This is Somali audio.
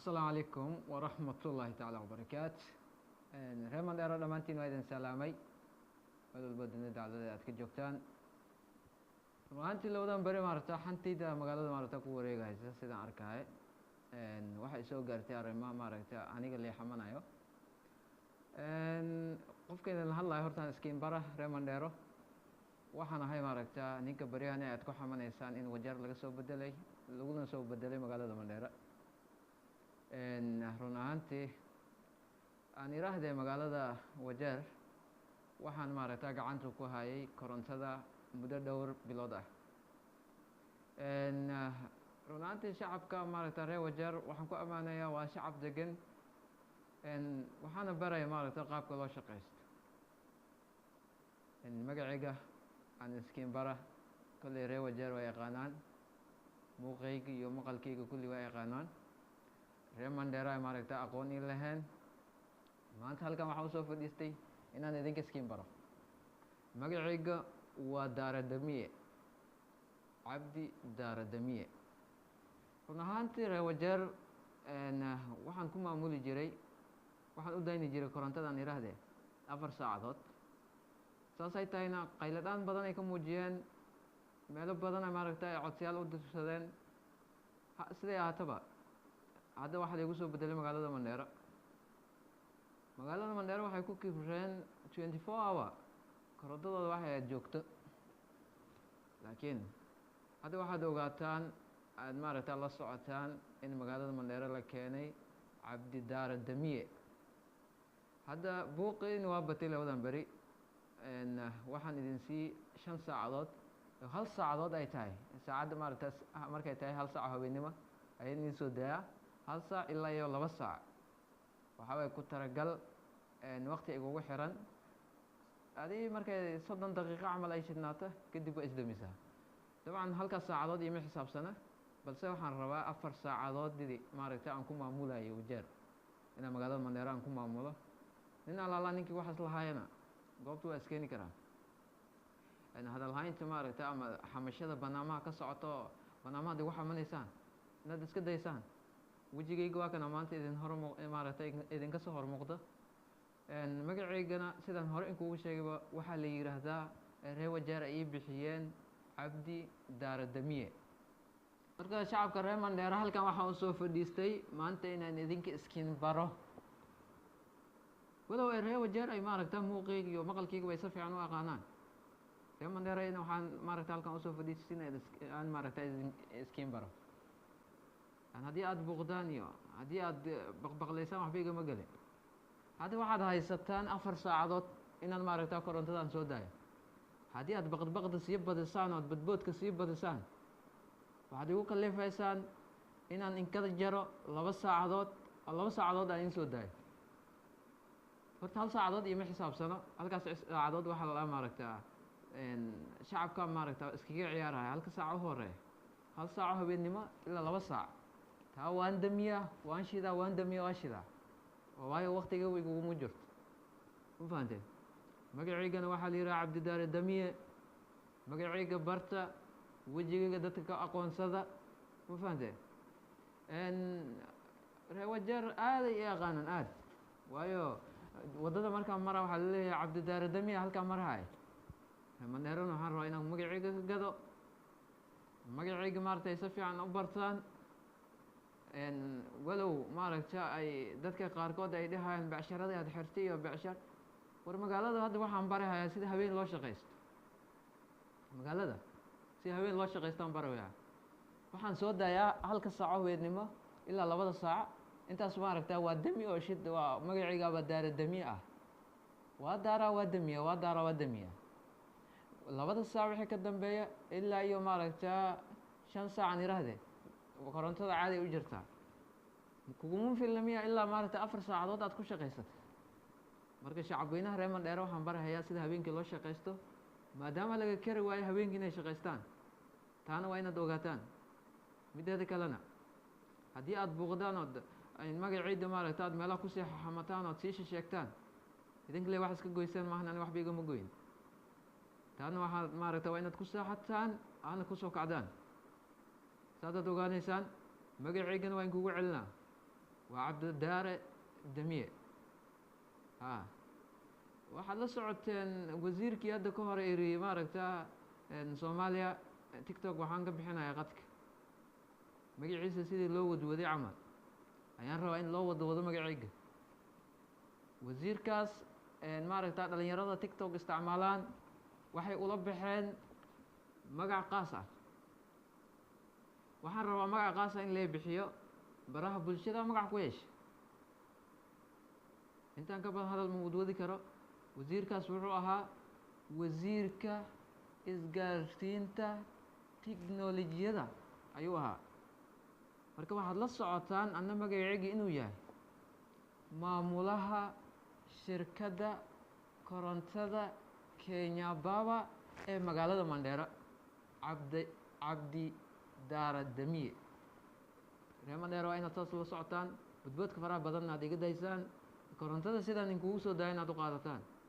Asalaamu calaykum waraxmatullaahi tacaala wabarakaatu. Reer Mandheero, dhammaantiin waa idin salaamay, meel walba dunida dacdada aad ka joogtaan. Run ahaantii, labadan beri maarata xantayda magaalada maarata ku wareegaysa sidaan arkahay, waxay soo gaartay arrimo maaragta aniga leexamanayo. Qofka idin hadlayo hortaan iskiin bara. Reer Mandheero, waxaan ahay maaragta ninka beryahani aad ku xamanaysaan in Wajeer laga soo bedelay, laguna soo bedelay magaalada Mandheero. Run ahaantii, aan iraahdee, magaalada Wajeer waxaan maaragta gacanta ku hayay korontada muddo dhowr bilood ah. Run ahaantii, shacabka maaragta reer Wajeer waxaan ku ammaanayaa waa shacab degan, waxaana baraya maaragta qaabka loo shaqaysto. Magacayga aan iskiin bara, kolley reer Wajeer waa yaqaanaan, muuqayga iyo maqalkayga kulli waa yaqaanaan. Reer Mandheera maaragta aqoon ii lahayn, maanta halkan waxaan usoo fadhiistay inaan idinka iskiin baro. Magacayga waa Daaradamiye, Cabdi Daaradamiye. Run ahaantii, reer Wajeer waxaan ku maamuli jiray, waxaan u dayni jiray korontadan iraahdee 4 saacadood. Saasay tahayna qayladhaan badan ay ka muujiyeen, meelo badan maaragta ay codsiyaal u dirsadeen. Siday ahaataba, hadda waxaa laigu soo bedelay magaalada Mandheero. Magaalada Mandheero waxay ku kibreen 24 hour korontadooda waxay aad joogto, laakiin hadda waxaad ogaataan, aad maaragta la socotaan in magaalada Mandheero la keenay Cabdidaara Damiye. Hadda buuqiin waa batay labadan beri. Waxaan idin sii 5 saacadood, hal saacadood ay tahay saacadda maaragta markay tahay 1 saac habeennimo ayaan idin soo dayaa, hal saac ilaa iyo 2 saac. Waxaa waay ku taragal waqti igugu xiran. Adii markay 30 daqiiqo camal ay shidnaato kadib waa isdamisaa. Dabcan halkaas saacadood iima xisaabsana, balse waxaan rabaa 4 saacadoodidii maaragta aan ku maamulayo Wajeer inaan magaalada Mandheero aan ku maamulo. Nin alaala ninkii waxaas lahaayana goobta waa iskeeni karaa. Hadalhaynta maaragta ama xamashada banaamaha ka socoto, banaamaha ad igu xamanaysaan inaad iska daysaan. Wejigayga waa kana maanta idin hor maaragta idinka soo hor muuqda. Magacaygana sidaan hore inkugu sheegayba waxaa la yidhaahdaa, reer Wajeer ay ii bixiyeen, Cabdi Daaradamiye. Marka shacabka reer Mandheero, halkan waxaan usoo fadhiistay maanta inaan idinka iskiin baro. Walow ay reer Wajeer ay maaragta muuqayga iyo maqalkayga bay si fiican u aqaanaan, reer Mandheero in waxaan maaragta halkan usoo fadhiistay in aan maaragta idin iskiin baro. Haddii aada buuqdaan iyo haddii aad baqbaqlaysaan, waxba igama gelin. Hadda waxaad haysataan 4 saacadood inaad maaragta korontadan soo daayo. Haddii aad baqdbaqda sii badisaan ood badboodka sii badisaan, waxaad igu kalifaysaan inaan inkada jaro 2 saacadood, oo 2 saacadood aan in soo daayo. Horta hal saacadood ioma xisaabsano. Halkaas saacadood waxaa la maaragtaa shacabka maaragta iskaga ciyaaraya. Halka saac u horeeya, hal saaco habeennimo ilaa 2 saac, taa waan damiyaa, waan shidaa, waan damiyaa, waan shidaa, waayo waktiga iguguma jirto. Ma fahanteen? Magacaygana waxaa la yidhaha Cabdidaare Damiye. Magacayga barta, wejigayga dadka ka aqoonsada. Ma fahanteen? Reer Wajeer aaday i aqaanaan aad, waayo waddada markaan mara waxaa laleeyahay Cabdidaare Damiye halkaa marahay. Mandheerona waxaan rabaa inaan magacayga ka gado, magacayga maaragtay si fiican u bartaan. Walow maaragta ay dadka qaarkood ay dhahayaan becsharada aad xirtay iyo becshar. War, magaalada hadda waxaan barahayaa sida habeen loo shaqaysto. Magaalada si habeen loo shaqaystaan barayaa. Waxaan soo daayaa halka saaco habeennimo ilaa 2da saac. Intaas maaragta waa demi oo shid, waa magacaygaaba Daara Damiye ah. Waa daaraa, waa demiya, waa daaraa, waa demiya. 2da saac wixii ka dambeeya ilaa iyo maaragta 5 saacan irahde, korontada caadi u jirtaa. Kuguma filna miya ilaa maaragta 4 saacadood aad ku shaqaysata? Marka shacabweynaha reer Mandheere waxaan barahayaa sida habeenkii loo shaqaysto, maadaama laga kari waayo habeenkii inay shaqaystaan. Taana waa inaad ogaataan. Mideeda kalena, haddii aada buuqdaan ood magaciida maaragta aad meelaha kusii xamataan ood sii shisheegtaan, idinka le wax iska goysaan maahan, ani waxba igama goyn. Taana waxaad maaragta waa inaad ku saaxataan aadna kusoo kacdaan, saasaad ogaanaysaan. Magacaygana waa inkugu celinaa. Waa Cabdidaare Damiye. A waxaad la socoteen wasiirkii hadda ka hore iri, maaragta, Soomaaliya TikTok waxaan ka bixinayaa qadka. Magaciisa sidii loo wadwaday camal ayaan rabaa in loo wadwado magacayga. Wasiirkaas, maaragta, dhalinyarada TikTok isticmaalaan waxay ula baxeen magac qaas ah. Waxaan rabaa magac qaas ah in lee bixiyo, baraha bulshada magac ku yeesha. Intaan ka badan hadal ma wadwadi karo. Wasiirkaas wuxuu ahaa wasiirka isgaarsiinta tiknolojiyada ayuu ahaa. Marka waxaad la socotaan anna magaceygii inuu yahay maamulaha shirkadda korontada Kenya Power ee magaalada Mandheera, Cabdi Daara Damiye. Reer Mandheera waa inaad saas la socotaan, badboodka faraha badanna aad iga daysaan, korontada sidaan inkugu soo daaya inaad u qaadataan.